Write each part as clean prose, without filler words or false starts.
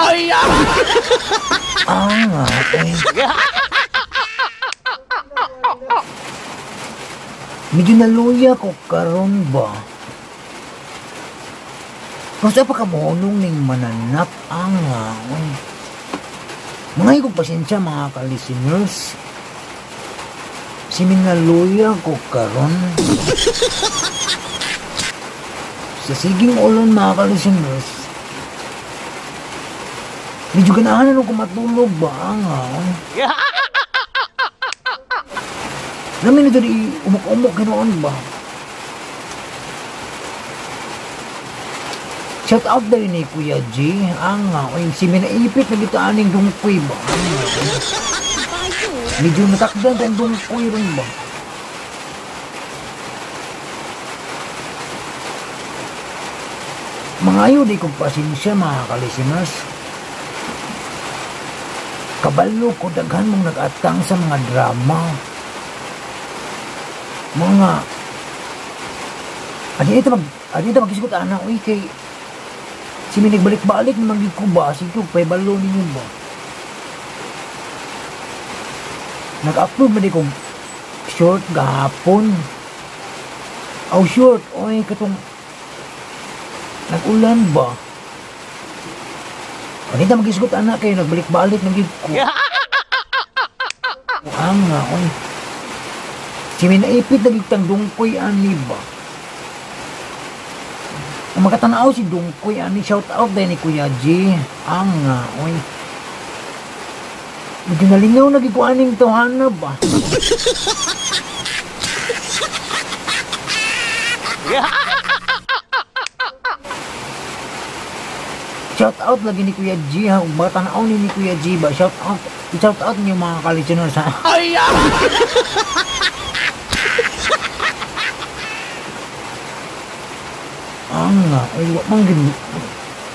Ay! Ang oy. Medyo naluya ko karon ba? Basta pa kamuhunong ning mananap ang oy. Mga ikong pasensya mga ka-listeners. Siminaluya ko karon. Sa siging ulon mga ka-listeners, medyo ganahan na ko matulog ba ang Namin ito di umok-umok ganoon ba? Shout out dahil ni Kuya G. Ang oy, si minaipit na dito aning dungkoy ba? Medyo natakdan tayong dungkoy rin ba? Mga ayo di kong pasensya mga ka-listeners. Kabalo ko daghan mong nag-atang sa mga drama. Mga adi ito mag-isgot ana uy kay si balik-balik naman gid ko ba sige pay balo ninyo ba. Nag-upload man di kong short gahapon. Aw short oy katong nag-ulan ba? Kanita mag-isgot anak kayo, nagbalik-balik na gid ko. Ang nga, oy. Si minaipit na gid tang dungkoy ani ba? Ang makatanaw si dungkoy ani, shout out din ni Kuya G. Ang nga, oy. Medyo nalingaw na gid ko aning tawhana ba? Shout out lagi ni Kuya G ha, ug matanaw ni Kuya G ba? Shout out, i-shout out niyo mga ka-listeners ha. Ay! Ang ay wa man gid.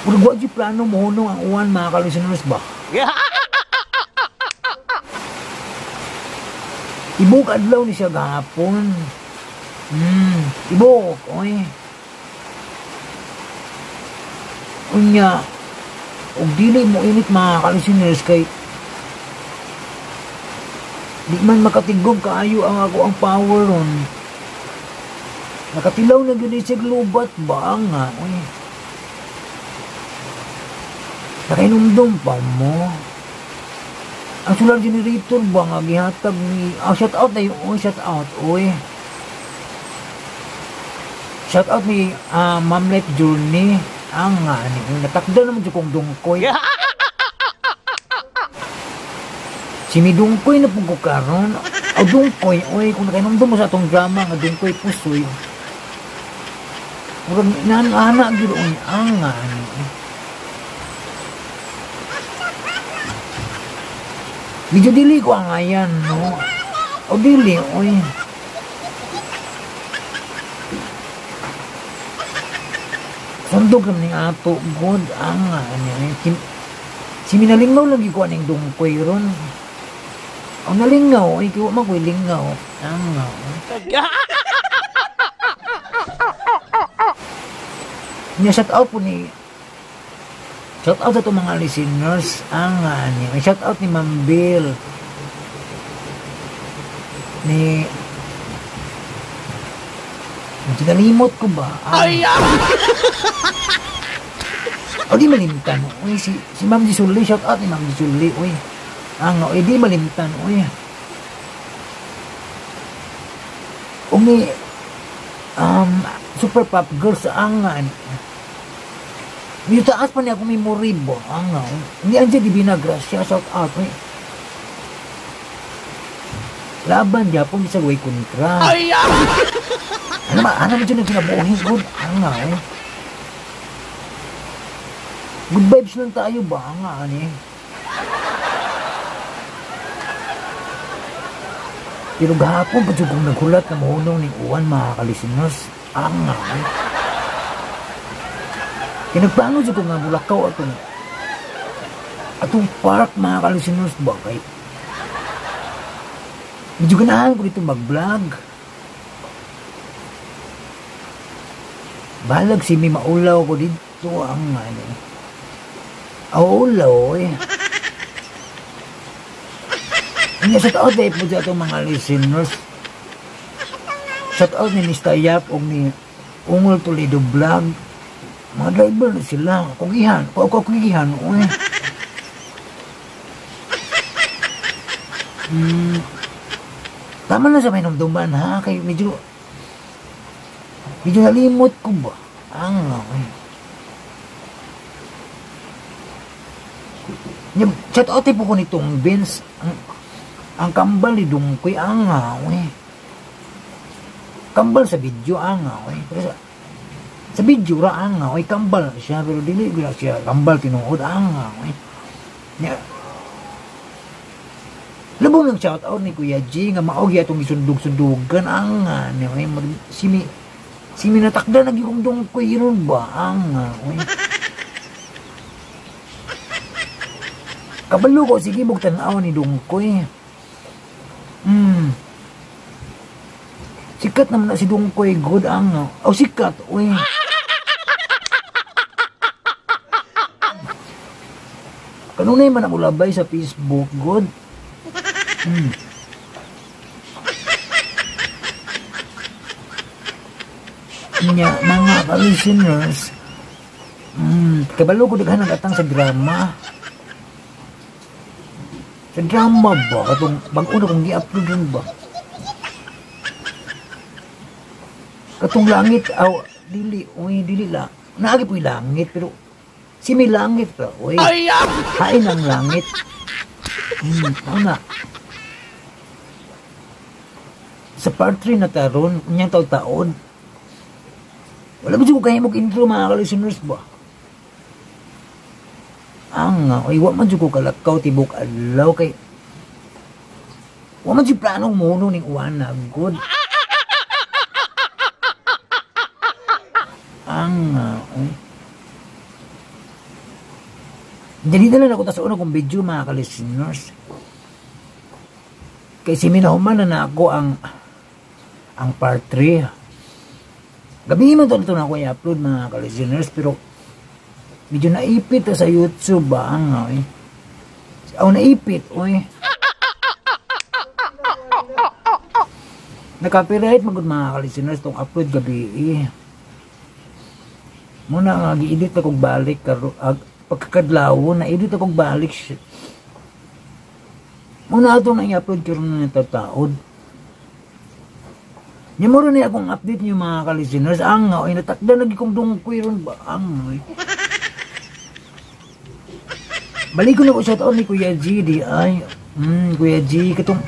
Murag wa gyud plano mohunong ang uwan mga ka-listeners ba. Ibok adlaw ni siya gahapon. Ibok oy. Unya, og dili mo init mga ka-listeners kay di man makatigom kaayo ang ako ang power ron. Nakatilaw na gyud siya lubat ba nga oy. Nakainumdum pa mo. Ang solar generator ba nga gihatag ni shout out na yun, oy, shout out oy. Shout out ni Ma'am Life Journey. Ang nga ni natakda naman jud kong dungkoy. Si mi dungkoy na pud ko karon. Aw dungkoy oy, kung nakainomdom mo sa atong drama nga dungkoy pusoy. Murag inaan-ana gyud oy, ang nga ni. Medyo dili ko ang ayan no. Aw dili oy. Sundog naman ning ato, god, ang ano, si minalingaw lagi ko aning dungkoy ron. Ang nalingaw, ay kiwa man ko'y lingaw. Ang nga. Nya, shout out po ni, shout out sa itong mga listeners. Ang ano, shout out ni Ma'am Bill. Ni, sinalimot ko ba? Ay! O di malimtan. Uy, si Ma'am Jisuli, shout out ni Ma'am Jisuli. Uy, ang oy, di malimtan. Uy. Umi, Super Pop Girls, ang medyo taas pa niya akong memory ba? Ang hindi andiyan Divina Gracia, shout out. Uy. Laban Japon sa way kontra. Ay! Ano ba? Ano ba dyan ang kinabuhi? Good. Ang nga, eh. Good vibes lang tayo ba? Ang nga, ano eh. Pero gahapon pa dyan kung naghulat na mahunong ng uwan, mga ka-listeners. Ang nga, eh. Kaya nagplano dyan kung nga mulakaw atong park, mga ka-listeners ba? Kay medyo ganahan ko dito mag-vlog. Balag si may maulaw ko dito ang ano. Aulo eh. Nga shout out po sa atong mga listeners. Shout out ni Mr. Yap o ni Ungol Toledo Vlog. Mga driver na sila. Kugihan. Kugihan. Uy. Tama na sa may numduman ha. Kay medyo nalimot ko ba? Ang okay. Shout out po ko nitong Vince. Ang kambal ni Dungkoy ang eh. Kambal sa video ang eh. Pero sa video ra ang eh, kambal siya pero dili gyud siya kambal tinuod ang eh. Labong ng shout out ni Kuya G nga mao gyud atong gisundog-sundugan ang ni si minatakda na gyud kong Dungkoy ron ba ang eh. Kabalo ko sige bug tan-aw ni Dungkoy. Sikat naman na si Dungkoy good ang oh sikat oy. Kanunay man ang ulabay sa Facebook good. Nya mga ka-listeners, kabalo ko daghan ang atang sa drama. Sa drama ba katong bag-o na kong gi-upload ron ba? Katong langit aw dili oy dili la. Naagi po'y langit pero si may langit ra oy. Hain ang langit. Ana. Sa part 3 na taron, unyang taon-taon. Wala ba ko kayo mag-intro mga ka-listeners ba? Ang oy, wa man jud ko kalakaw tibok adlaw kay wa man jud planong muno ning uwana good. Ang oy. Dili na lang ako ta sa una kong video mga ka-listeners. Kay si minahuman na ako ang part 3. Gabi man to na ako i-upload mga ka-listeners pero medyo naipit sa YouTube ba ang oy. Aw naipit oy. Naka-copyright magud mga ka-listeners tong upload gabi eh. Muna nga gi-edit akong balik karo pagkakadlawon na edit akong balik. Muna ato na i-upload karon na taod. Nya mo rin akong update niyo mga ka-listeners ang oy natakda lagi kong Dungkoy ron ba ang oy. Balik ko na ko shout out ni Kuya G di ay. Kuya G katong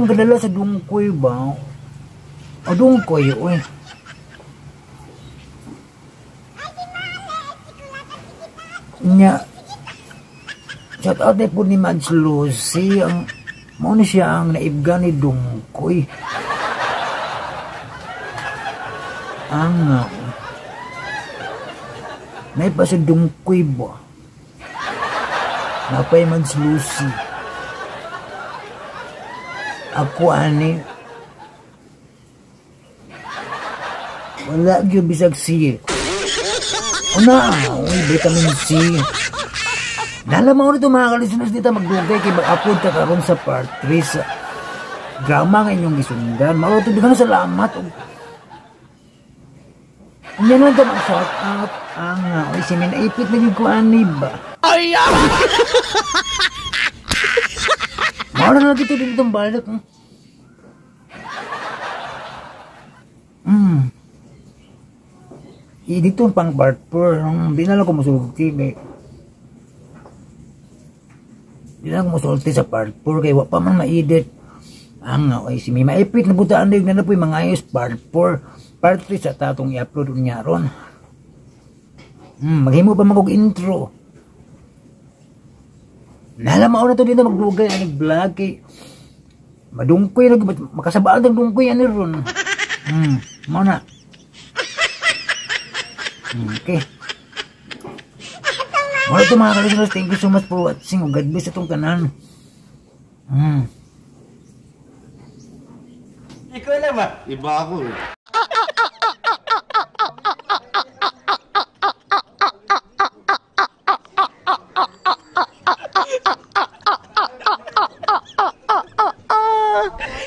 kadala sa Dungkoy ba? O Dungkoy oy. Nya shout out po ni Mads Lucy ang mao ni siya ang naibga ni Dungkoy. Ang naipa sa Dungkoy ba? Napay Mads Lucy. Ako ani wala gyud bisag C. Una, uy, vitamin C. Nalaman ko nito mga ka-listeners dito magdugay kay mag-upload ka karon sa part 3 sa drama nga inyong gisundan. Mao to daghan salamat. Unya na to mag-shout out ang oy si minaipit na gyud ko ani ba. Ay! Mao na lang dito ditong balik. Dito pang part 4. Hindi na lang ko musulti kay di na lang ko musulti sa part 4 kay wa pa man ma-edit. Ang oy si may maipit na butaan na na po yung mga ayos part 4. Part 3 sa tatong i-upload unya ron. Maghimo pa man kog intro. Nalamao na to dito magdugay ani vlog kay madungkoy na makasabaan tang dungkoy ani ron. Mao na. Okay. Mao to mga ka-listeners, thank you so much for watching. God bless atong tanan. Ikaw na ba? Iba ako eh.